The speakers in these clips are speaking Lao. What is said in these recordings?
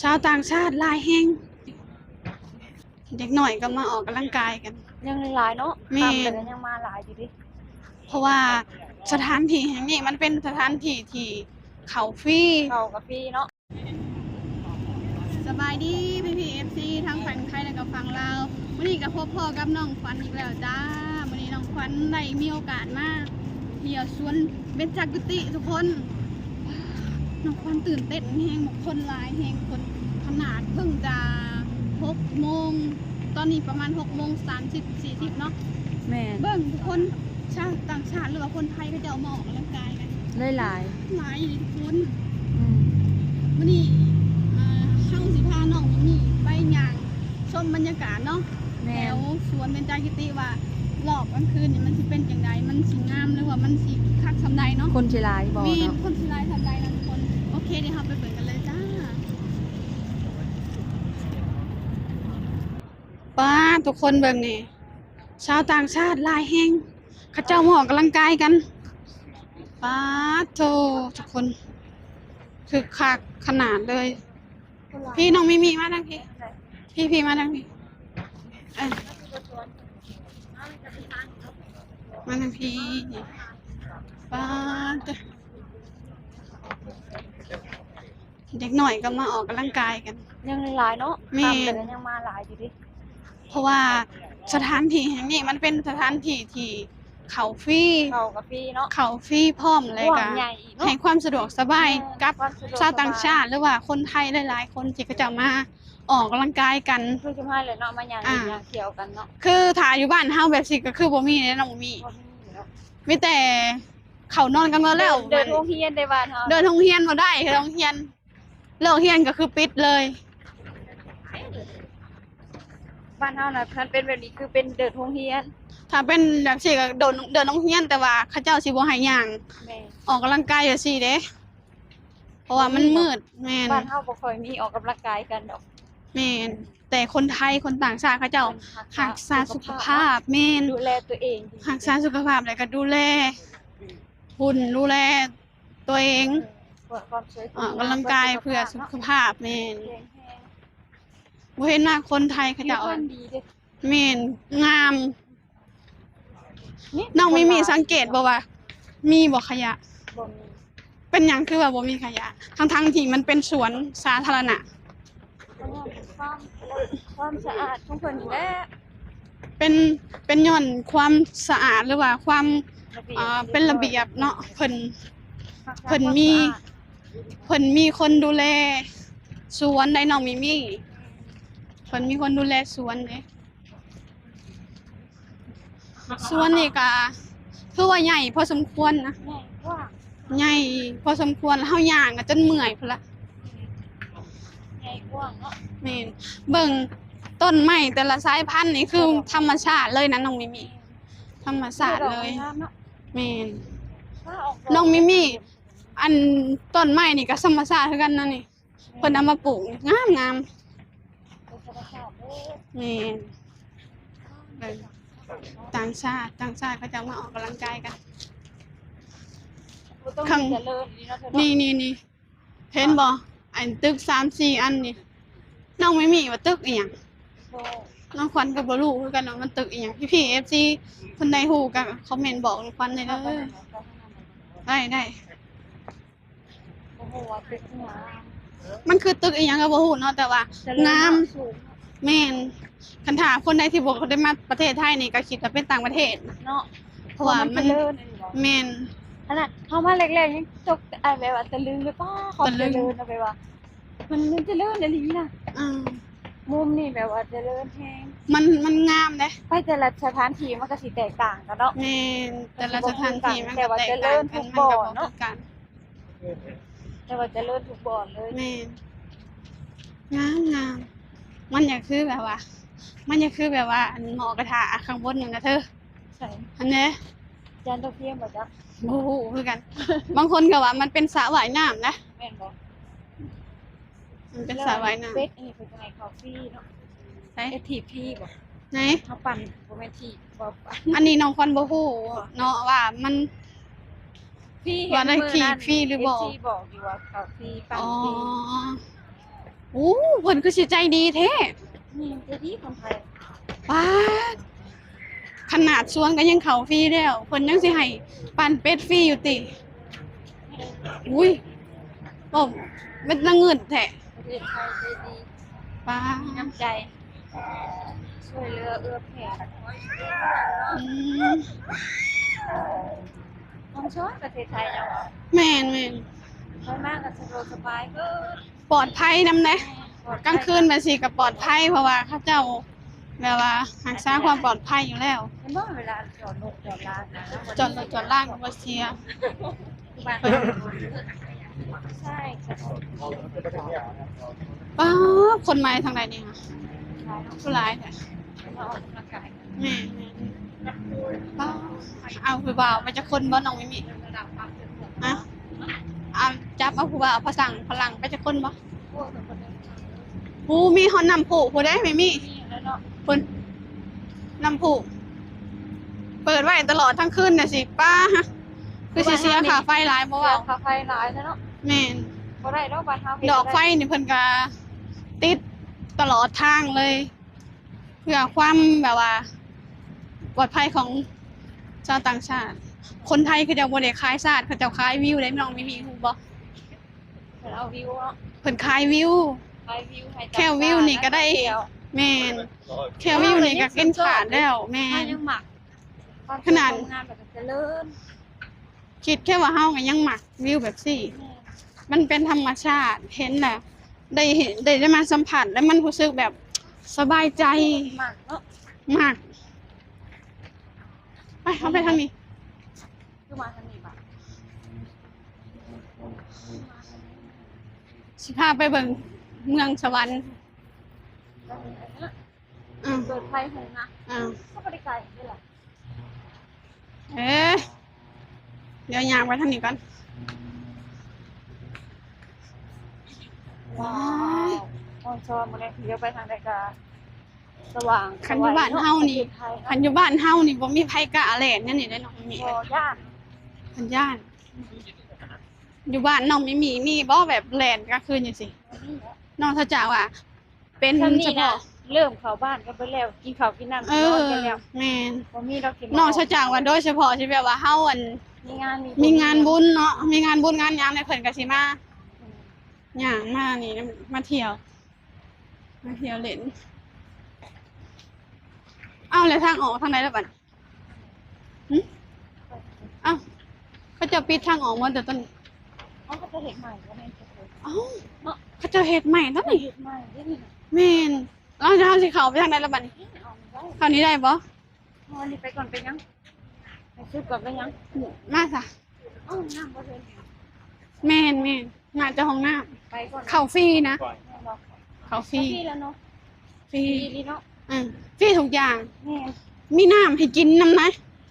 ຊາວຕ່າງຊາດຫຼາຍແຮງ ເດັກນ້ອຍກໍມາອອກກຳລັງກາຍກັນ ຍັງຫຼາຍເນາະ ແມ່ນ ຂ້າມໄປກໍຍັງມາຫຼາຍຢູ່ເດ ເພາະວ່າສະຖານທີ່ແຫ່ງນີ້ມັນເປັນສະຖານທີ່ທີ່ເຂົ້າຟຣີ ເຂົ້າກໍຟຣີເນາະ. ສະບາຍດີພີ່ໆ ເອັຟຊີ ທັງຝັ່ງໄທ ແລະກໍຝັ່ງລາວ. ມື້ນີ້ກໍພົບພໍ້ກັບນ້ອງຂວັນອີກແລ້ວຈ້າ. ມື້ນີ້ນ້ອງຂວັນໄດ້ມີໂອກາດມາທ່ຽວສວນເບັນຈາກິຕິທຸກຄົນ. ນ້ອງຂວັນຕື່ນເຕັ້ນແຮງ ຄົນຫຼາຍແຮງ ຄົນ ຂະໜາດເພິ່ງຈະຫົກໂມງ ຕອນນີ້ປະມານຫົກໂມງສາມສິບ ສີ່ສິບເນາະ. ແມ່ນ ເບິ່ງທຸກຄົນ ຊາວຕ່າງຊາດ ຫຼືວ່າຄົນໄທເຂົາເຈົ້າມາອອກກຳລັງກາຍກັນຫຼາຍໆ ຫຼາຍອີ່ຫຼີທຸກຄົນ. ອືມ ມື້ນີ້ ອ່າ ເຮົາຊິພານ້ອງມິມີ່ໄປຍ່າງຊົມບັນຍາກາດເນາະ ແມ່ນ ແຖວສວນເບັນຈາກິຕິວ່າ ລອບກາງຄືນນີ້ມັນຊິເປັນຈັ່ງໃດ ມັນຊິງາມ ຫຼືວ່າມັນຊິຄັກສ່ຳໃດເນາະ. ຄົນຊິຫຼາຍບໍ່ເນາະ ແມ່ນ ຄົນຊິຫຼາຍສ່ຳໃດເນາະທຸກຄົນ. ໂອເຄ ດຽວເຮົາໄປເບິ່ງກັນເລີຍຈ້າ. ປາດ ທຸກຄົນເບິ່ງນີ້ ຊາວຕ່າງຊາດຫຼາຍແຮງ ເຂົາເຈົ້າມາອອກກຳລັງກາຍກັນ. ປາດໂທ້ ທຸກຄົນ ຄຶກຄັກຂະໜາດເລີຍ. ພີ່ນ້ອງມິມີ່ ມາທາງພີ້ ພີ່ໆ ມາທາງພີ້ ເອີ ມາທາງພີ້. ປາດໂທ້ ເດັກນ້ອຍກໍມາອອກກຳລັງກາຍກັນ ຍັງຫຼາຍເນາະ ແມ່ນ ຂ້າມໄປກໍຍັງມາຫຼາຍຢູ່ເດ ເພາະວ່າສະຖານທີ່ແຫ່ງນີ້ມັນເປັນສະຖານທີ່ທີ່ເຂົ້າຟຣີ ເຂົ້າກໍຟຣີເນາະ ເຂົ້າຟຣີພ້ອມ ແລ້ວກໍໃຫ້ຄວາມສະດວກສະບາຍ ແມ່ນ ກັບຊາວຕ່າງຊາດ ຫຼືວ່າຄົນໄທຫຼາຍໆຄົນທີ່ເຂົາເຈົ້າມາອອກກຳລັງກາຍກັນ ຄືຈຸມາແຫຼະເນາະ ມາຍ່າງຫຼິ້ນຍ່າງທ່ຽວກັນເນາະ. ຄືຖ້າຢູ່ບ້ານເຮົາແບບຊີ້ກໍຄືບໍ່ມີເດ້ນ້ອງມິມີ່ ບໍ່ມີເນາະ ມີແຕ່ ເຂົານອນກັນໝົດແລ້ວ ເດີນ ເດີນໂຮງຮຽນໃດບ້ານເຮົາ ເດີນໂຮງຮຽນບໍ່ໄດ້ ໂຮງຮຽນ ເລີກຮຽນກໍຄືປິດເລີຍ. ບ້ານເຮົານະ ຄັນເປັນແບບນີ້ຄືເປັນເດີນໂຮງຮຽນ ຖ້າເປັນແບບຊີ້ກໍເດີນ ເດີນໂຮງຮຽນ ແຕ່ວ່າເຂົາເຈົ້າຊິບໍ່ໃຫ້ຍ່າງ ແມ່ນ ອອກກຳລັງກາຍຈັ່ງຊີ້ເດ້ ເພາະວ່າມັນມືດ. ແມ່ນ ບ້ານເຮົາບໍ່ຄ່ອຍມີອອກກຳລັງກາຍກັນດອກ. ແມ່ນ ແຕ່ຄົນໄທ ຄົນຕ່າງຊາດເຂົາເຈົ້າຮັກສາສຸຂະພາບ ແມ່ນ ດູແລຕົວເອງ ຮັກສາສຸຂະພາບ ແລ້ວກໍດູແລຫຸ່ນ ດູແລຕົວເອງ ເອີ ເພື່ອຄວາມສວຍ ອອກກຳລັງກາຍເພື່ອສຸຂະພາບ ແມ່ນ ແຂງແຮງ. ບໍ່ເຫັນວ່າຄົນໄທເຂົາເຈົ້າ ແມ່ນ ງາມ. ນ້ອງມິມີ່ສັງເກດບໍ່ວ່າມີບໍ່ຂະຫຍະ? ບໍ່ມີ. ເປັນຫຍັງຄືວ່າບໍ່ມີຂະຫຍະ ທັງໆທີ່ມັນເປັນສວນສາທາລະນະ? ຄວາມ ຄວາມສະອາດຂອງເພິ່ນນີ້ແຫຼະ ເປັນ ເປັນຍ້ອນຄວາມສະອາດ ຫຼືວ່າຄວາມ ລະບຽບ ເອີ ເປັນລະບຽບເນາະ. ເພິ່ນ ເພິ່ນມີ ເພິ່ນມີຄົນດູແລສວນໄດ໋ ນ້ອງມິມີ່ ເພິ່ນມີຄົນດູແລສວນເດ້. ສວນນີ້ກະຖືວ່າໃຫຍ່ພໍສົມຄວນນະ ໃຫຍ່ກວ້າງ ໃຫຍ່ພໍສົມຄວນ ເຮົາຍ່າງກະຈົນເມື່ອຍພຸ້ນລະ ໃຫຍ່ກວ້າງເນາະ. ແມ່ນ ເບິ່ງຕົ້ນໄມ້ແຕ່ລະສາຍພັນນີ້ຄືທຳມະຊາດເລີຍນະນ້ອງມິມີ່ ທຳມະຊາດເລີຍ. ແມ່ນ ນ້ອງມິມີ່ ອັນຕົ້ນໄມ້ນີ້ກະທຳມະຊາດຄືກັນນະນີ້. ເພິ່ນເອົາມາປູກ ງາມໆ. ເປັນທຳມະຊາດເດີ. ແມ່ນ ເບິ່ງ ຕ່າງຊາດ ຕ່າງຊາດເຂົາເຈົ້າມາອອກກຳລັງກາຍກັນ. ບໍ່ຕ້ອງ ຂ້າງ ຈະເລີນອີ່ຫຼີເນາະ ນີ້ໆໆ ເຫັນບໍ່? ອັນຕຶກສາມສີ່ອັນນີ້ ນ້ອງມິມີ່ວ່າຕຶກອີ່ຫຍັງ? ບໍ່ ນ້ອງຂວັນກໍບໍ່ຮູ້ຄືກັນວ່າມັນຕຶກອີ່ຫຍັງ. ພີ່ໆ ເອັຟຊີ ຄົນໃດຮູ້ກໍຄອມເມັນບອກນ້ອງຂວັນແດ່ເດີ. ໄດ້ໆ. ບໍ່ຮູ້ວ່າຕຶກຫຍັງ ມັນຄືຕຶກອີ່ຫຍັງກໍບໍ່ຮູ້ເນາະ ແຕ່ວ່າງາມ. ແມ່ນ ຄັນຖ້າຄົນໃດທີ່ບໍ່ໄດ້ມາປະເທດໄທນີ້ກໍຄິດວ່າເປັນຕ່າງປະເທດເນາະ ເພາະວ່າມັນ ແມ່ນ ຂະໜາດເຮົາມາແລກໆຍັງຕົກ ອາ ແບບວ່າຕະລຶງເລີຍ ປ້າ ຄວາມຈະເລີນ ແບບວ່າ ມັນ ມັນຈະເລີນອີ່ຫຼີນະ. ອືມ ມຸມນີ້ແບບວ່າຈະເລີນແຮງ ມັນ ມັນງາມເດ້. ໄປແຕ່ລະສະຖານທີ່ມັນກໍຊິແຕກຕ່າງກັນເນາະ. ແມ່ນ ແຕ່ລະສະຖານທີ່ມັນກໍແຕກຕ່າງກັນ ແຕ່ວ່າຈະເລີນທຸກບ່ອນເນາະ ແຕ່ວ່າຈະເລີນທຸກບ່ອນເລີຍ. ແມ່ນ ງາມໆ ມັນຢາກຄືແບບວ່າ ມັນຢາກຄືແບບວ່າ ອັນ ໝໍກະທະ ອາ ຂ້າງບົນນັ້ນນະເທີ. ໃສ? ອັນເດ້ ຈານດາວທຽມບໍ່ຈັກ ບໍ່ຮູ້ຄືກັນ. ບາງຄົນກໍວ່າມັນເປັນສະວ່າຍນ້ຳນະ. ແມ່ນບໍ່? ມັນເປັນສະວ່າຍນ້ຳ. ເປັດອັນນີ້ເພິ່ນກໍໃຫ້ເຂົ້າຟຣີເນາະ. ໃສ? ເອັດທີຟຣີບໍ່? ໃນ ເຮົາປັ່ນ ບໍ່ແມ່ນຖີບບໍ່? ອັນນີ້ນ້ອງຂວັນບໍ່ຮູ້ເນາະວ່າມັນ ຟຣີ ວ່າໄດ້ຂີ່ຟຣີຫຼືບໍ່? ເອັຟຊີບອກຢູ່ວ່າເຂົ້າຟຣີ ປັ່ນຟຣີ. ອໍ ໂອ້ ເພິ່ນຄືຊິໃຈດີແທ້. ແມ່ນ ໃຈດີຄົນໄທ. ປາດ ຂະໜາດສວນກໍຍັງເຂົ້າຟຣີແລ້ວ ເພິ່ນຍັງຊິໃຫ້ປັ້ນເປັດຟຣີຢູ່ຕິ? ແມ່ນ. ອຸ້ຍ ເວົ້າເປັນຕາງຶດແທ້. ປາດ ມີນ້ຳໃຈ ຊ່ວຍເຫຼືອເອື້ອແຜ່ ອືມ ອອນຊອນປະເທດໄທເນາະ. ແມ່ນໆ ໄປມາກໍສະດວກສະບາຍເບີດ ປອດໄພນຳເດ້. ແມ່ນ ປອດໄພ ກາງຄືນແບບຊີ້ກໍປອດໄພ ເພາະວ່າເຂົາເຈົ້າແບບວ່າຮັກສາຄວາມປອດໄພຢູ່ແລ້ວ. ເຫັນບໍ່ ເວລາຈອດລົດຈອດລານນະ ຈອດລົດຈອດລານກໍບໍ່ເສຍ. ໃຊ່ ປາດ ຄົນມາທາງໃດນີ້ ຄືຫຼາຍແທ້. ມາອອກກຳລັງກາຍ. ແມ່ນໆ ປາດ ເອົາຜູ້ບ່າວໄປຈັກຄົນບໍ່ ນ້ອງມິມີ? ຮະ ເອົາ ຈັບເອົາຜູ້ບ່າວຝຣັ່ງ ຝຣັ່ງໄປຈັກຄົນບໍ່? ໂອ້ ມີຮອດນ້ຳພຸພຸ້ນເດ້ ມີ ມີແລ້ວເນາະ ພຸ້ນ ນ້ຳພຸ ເປີດໄວ້ຕະຫຼອດທັງຄືນນະຊິ ປ້າ ຄືຊິເສຍຄ່າໄຟຫຼາຍບໍ່ເວົ້າ. ເສຍຄ່າໄຟຫຼາຍແທ້ເນາະ. ແມ່ນ ບໍ່ໄດ້ດອກ ບ້ານເຮົາເຮັດ ດອກໄຟນີ້ເພິ່ນກະຕິດຕະຫຼອດທາງເລີຍ ເພື່ອຄວາມແບບວ່າປອດໄພຂອງຊາວຕ່າງຊາດ. ຄົນໄທເຂົາເຈົ້າບໍ່ໄດ້ຂາຍຊາດ ເຂົາເຈົ້າຂາຍວິວເດ້ ນ້ອງມິມີຮູ້ບໍ່? ເພິ່ນເອົາວິວເນາະ ເພິ່ນຂາຍວິວ ຂາຍວິວໃຫ້ ແຄ່ວິວນີ້ກໍໄດ້. ແມ່ນ ແຄ່ວິວນີ້ກໍກິນຂາດແລ້ວ. ແມ່ນ ເຮົາຍັງມັກຄວາມ ຂະໜາດ ສວຍງາມ ແລ້ວກໍຈະເລີນ. ຄິດແຄ່ວ່າເຮົາກໍຍັງມັກວິວແບບຊີ້ ແມ່ນ ມັນເປັນທຳມະຊາດ ເຫັນແລ້ວໄດ້ເຫັນ ໄດ້ ໄດ້ມາສຳຜັດ ແລ້ວມັນຮູ້ສຶກແບບສະບາຍໃຈ. ມັກເນາະ ມັກ. ໄປ ເຮົາໄປທາງນີ້ ຄືມາທາງນີ້ບາດ ຊິພາໄປເບິ່ງເມືອງສະຫວັນ. ໄປເບິ່ງອັນເນີ້ຍ ອືມ ເປີດໄຟໃຫ້ນະ. ອືມ ກໍບໍ່ໄດ້ໄກເດ້ລະ. ເອີ ດຽວຍ່າງໄປທາງນີ້ກ່ອນ. ວ້າວ ຮອນຊອນໝົດເລີຍ ດຽວໄປທາງໃດກໍສະຫວ່າງ. ຄັນຢູ່ບ້ານເຮົານີ້ ຄັນຢູ່ບ້ານເຮົານີ້ບໍ່ມີໃຜກ້າແລ່ນແນວນີ້ເດ້ນ້ອງມີ. ບໍ່ ຢ້ານ ເພິ່ນຢ້ານ. ຢູ່ບ້ານນ້ອງມີ ມີ ມີບໍ່ແບບແລ່ນກາງຄືນຈັ່ງຊີ້? ບໍ່ມີແຫຼະ ນອກຈາກວ່າ ເປັນສະເພາະ ເລີ່ມເຂົ້າບ້ານກັນໄປແລ້ວ ກິນເຂົ້າກິນນ້ຳ ເອີ ນອນກັນແລ້ວ. ແມ່ນ ບໍ່ມີດອກ ນອກຈາກວ່າໂດຍສະເພາະທີ່ແບບວ່າເຮົາ ອັນ ມີງານ ມີ ມີງານບຸນເນາະ ມີງານບຸນງານຫຍັງ ແລ້ວເພິ່ນກໍຊິມາ ອືມ ຍ່າງມານີ້ ມາທ່ຽວ ມາທ່ຽວຫຼິ້ນ. ເອົ້າ ແລ້ວທາງອອກທາງໃດລະບັດ? ຫຶ ເອົ້າ ເຂົາເຈົ້າປິດທາງອອກໝົດແລ້ວຕອນນີ້. ເອົ້າ ເຂົາເຈົ້າເຮັດໃໝ່ບໍ່ແມ່ນ. ເອົ້າ ເນາະ ເຂົາເຈົ້າເຮັດໃໝ່ຕອນນີ້ ເຮັດໃໝ່ເດ້ນີ້ນະ. ແມ່ນ ເອົ້າ ເຮົາຊິເຂົ້າໄປທາງໃດລະບັດນີ້? ເຂົ້ານີ້ໄດ້ບໍ່? ເອົາອັນນີ້ໄປກ່ອນ ໄປຫຍັງ? ໄປຊຸດກ່ອນ ໄປຫຍັງ? ມາຊະ. ເອົ້າ ນ້ຳບໍ່ເຖິງ. ແມ່ນໆ ໜ້າຈະຫ້ອງນ້ຳ ໄປກ່ອນ ເຂົ້າຟຣີນະ. ແມ່ນບໍ່? ເຂົ້າຟຣີ ເຂົ້າຟຣີແລ້ວເນາະ. ຟຣີ ຟຣີເນາະ. ອືມ ຟຣີທຸກຢ່າງ. ແມ່ນ ມີນ້ຳໃຫ້ກິນນຳນະ.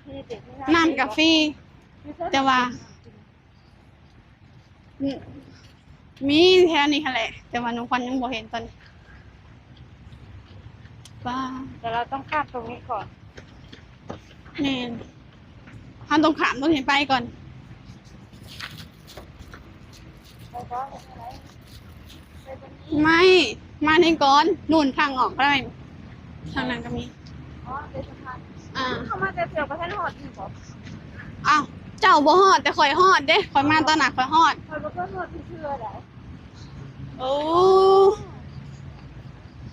ມີເດ ມີນ້ຳ ນ້ຳກະຟຣີ ແຕ່ວ່າ ອືມ ມີແຖວນີ້ຫັ້ນແຫຼະ ແຕ່ວ່ານ້ອງຂວັນຍັງບໍ່ເຫັນຕອນນີ້. ວ້າ ແຕ່ເຮົາຕ້ອງຂ້າມຕົງນີ້ກ່ອນ. ແມ່ນ ເຮົາຕ້ອງຂ້າມຕົງນີ້ໄປກ່ອນ. ໄປບໍ່? ໄປບໍ່? ໄມ່ ມານີ້ກ່ອນ ນູ້ນທາງອອກກໍໄດ້ ທາງນັ້ນກໍມີ. ອໍ ເປັນສະພານ. ອ່າ ເຮົາມາແຕ່ເທື່ອບໍ່ທັນຮອດນີ້ບໍ? ອ້າວ ເຈົ້າບໍ່ຮອດ ແຕ່ຂ້ອຍຮອດເດ້ ຂ້ອຍມາຕອນໜ້າຂ້ອຍຮອດ. ຂ້ອຍບໍ່ເຄີຍຮອດເທື່ອໃດ. ໂອ້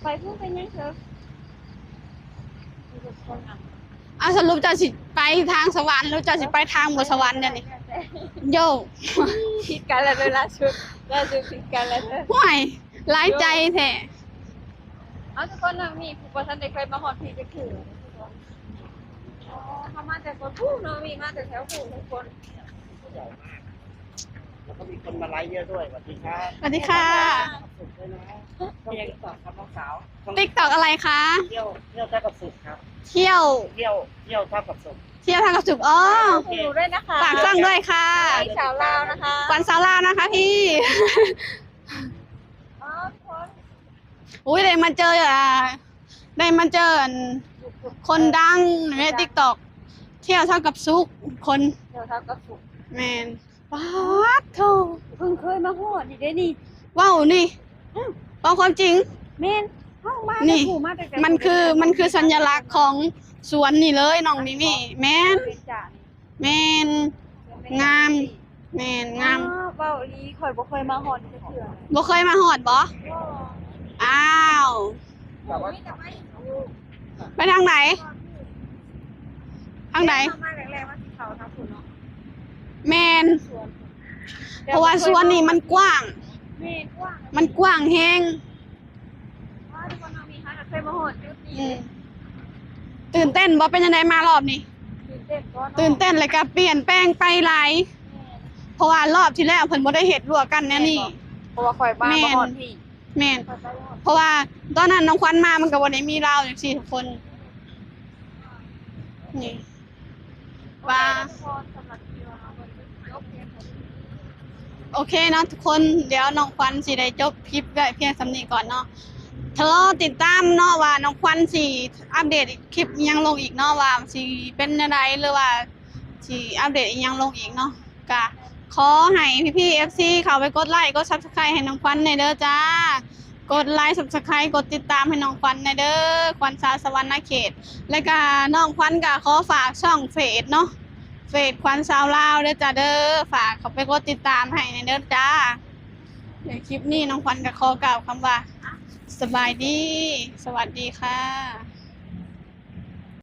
ໄປພຸ້ນໄປຫຍັງເທີ? ເອົາ ສະຫຼຸບເຈົ້າຊິໄປທາງສະຫວັນ ຫຼືເຈົ້າຊິໄປທາງບໍ່ສະຫວັນດຽວນີ້? ໂຢ ຜິດກັນແລ້ວເດີ ລ່າສຸດ ລ່າສຸດຜິດກັນແລ້ວເດີ. ຫ້ວຍ ຫຼາຍໃຈແທ້. ເອົາ ທຸກຄົນ ນ້ອງມີຜູ້ບໍ່ທັນໄດ້ເຄີຍມາຮອດພີ້ຈັກເທື່ອ. ອໍ ເຮົາມາແຕ່ຄົນຜູ້ ນ້ອງມີມາແຕ່ແຖວຜູ້ທຸກຄົນ. ແລ້ວກໍມີຄົນມາໄລເຍອະດ້ວຍ. ສະຫວັດດີຄັບ ສະຫວັດດີຄ່ະ. ຕິກຕັອກ ອະໄລຄະ? ທ່ຽວ ທ່ຽວເທົ່າກັບສຸກຄັບ. ທ່ຽວ ທ່ຽວ ທ່ຽວເທົ່າກັບສຸກ. ອໍ ໂອເຄ ຝາກຊ່ອງດ້ວຍຄ່ະ. ຂວັນສາວລາວນະຄະ ຂວັນສາວລາວນະຄະພີ່. ອໍ ທຸກຄົນ ອຸ້ຍ ໄດ້ມາເຈີ ອ່າ ໄດ້ມາເຈີ ອັນ ຄົນດັງໃນຕິກຕັອກ ທ່ຽວເທົ່າກັບສຸກ ຄົນ ທ່ຽວເທົ່າກັບສຸກ. ແມ່ນ. ປາດໂທ້ ເພິ່ງເຄີຍມາຮອດນີ້ເດ້ນີ້ ເວົ້ານີ້. ອືມ ເວົ້າຄວາມຈິງ. ແມ່ນ ເຮົາມາ ນີ້ ແຕ່ຜູ້ ມາແຕ່ ມັນຄື ມັນຄືສັນຍະລັກຂອງສວນນີ້ເລີຍ ນ້ອງມິມີ. ແມ່ນ ເປັນຈານີ້ ແມ່ນ ເປັນ ງາມ ແມ່ນ ງາມ. ອ້າວ ເວົ້າອີ່ຫຼີ ຂ້ອຍບໍ່ເຄີຍມາຮອດຈັກເທື່ອ. ບໍ່ເຄີຍມາຮອດບໍ? ບໍ່. ອ້າວ ໄປທາງໃດ? ທາງໃດ? ເຮົາມາແລກໆ ມາຊິເຂົ້າທາງພຸ້ນເນາະ. ແມ່ນ ສວນ ເພາະວ່າສວນນີ້ມັນກວ້າງ. ແມ່ນ ກວ້າງ ມັນກວ້າງແຮງ. ວ້າວ ທຸກຄົນ ເຮົາມີ ເຮົາເຄີຍມາຮອດຈຸດນີ້. ອືມ ຕື່ນເຕັ້ນບໍ່? ເປັນຈັ່ງໃດມາຮອບນີ້? ຕື່ນເຕັ້ນບໍ່ເນາະ? ຕື່ນເຕັ້ນ ແລ້ວກໍປ່ຽນແປງໄປຫຼາຍ. ແມ່ນ ເພາະວ່າຮອບທີ່ແລ້ວເພິ່ນບໍ່ໄດ້ເຮັດຮົ້ວກັ້ນແນວນີ້. ແມ່ນບໍ່? ເພາະວ່າຂ້ອຍມາ ແມ່ນ ບໍ່ຮອດພີ້. ແມ່ນ ຂ້ອຍໄປບໍ່ຮອດ. ເພາະວ່າຕອນນັ້ນນ້ອງຂວັນມາ ມັນກໍບໍ່ໄດ້ມີລາວຈັ່ງຊີ້ທຸກຄົນ. ນີ້ ວ່າ ໂອເຄເນາະທຸກຄົນ ດຽວນ້ອງຂວັນຊິໄດ້ຈົບຄລິບໄວ້ພຽງສ່ຳນີ້ກ່ອນເນາະ. ຖ້າລໍຕິດຕາມເນາະ ວ່ານ້ອງຂວັນຊິອັບເດດຄລິບອີ່ຫຍັງລົງອີກເນາະ ວ່າຊິເປັນແນວໃດ ຫຼືວ່າຊິອັບເດດອີ່ຫຍັງລົງອີກເນາະ. ກະຂໍໃຫ້ພີ່ໆ ເອັຟຊີ ເຂົ້າໄປກົດໄລ້ ກົດ Subscribe ໃຫ້ນ້ອງຂວັນແດ່ເດີຈ້າ. ກົດໄລ້ Subscribe ກົດຕິດຕາມໃຫ້ນ້ອງຂວັນແດ່ເດີ ຂວັນສາວສະຫວັນນະເຂດ. ແລ້ວກະນ້ອງຂວັນກະຂໍຝາກຊ່ອງເຟສເນາະ ເຟສຂວັນສາວລາວເດີຈ້າເດີ. ຝາກເຂົ້າໄປກົດຕິດຕາມໃຫ້ແດ່ເດີຈ້າ. ໃນຄລິບນີ້ນ້ອງຂວັນກະຂໍກ່າວຄຳວ່າ ສະບາຍດີ ສະຫວັດດີຄ່ະ.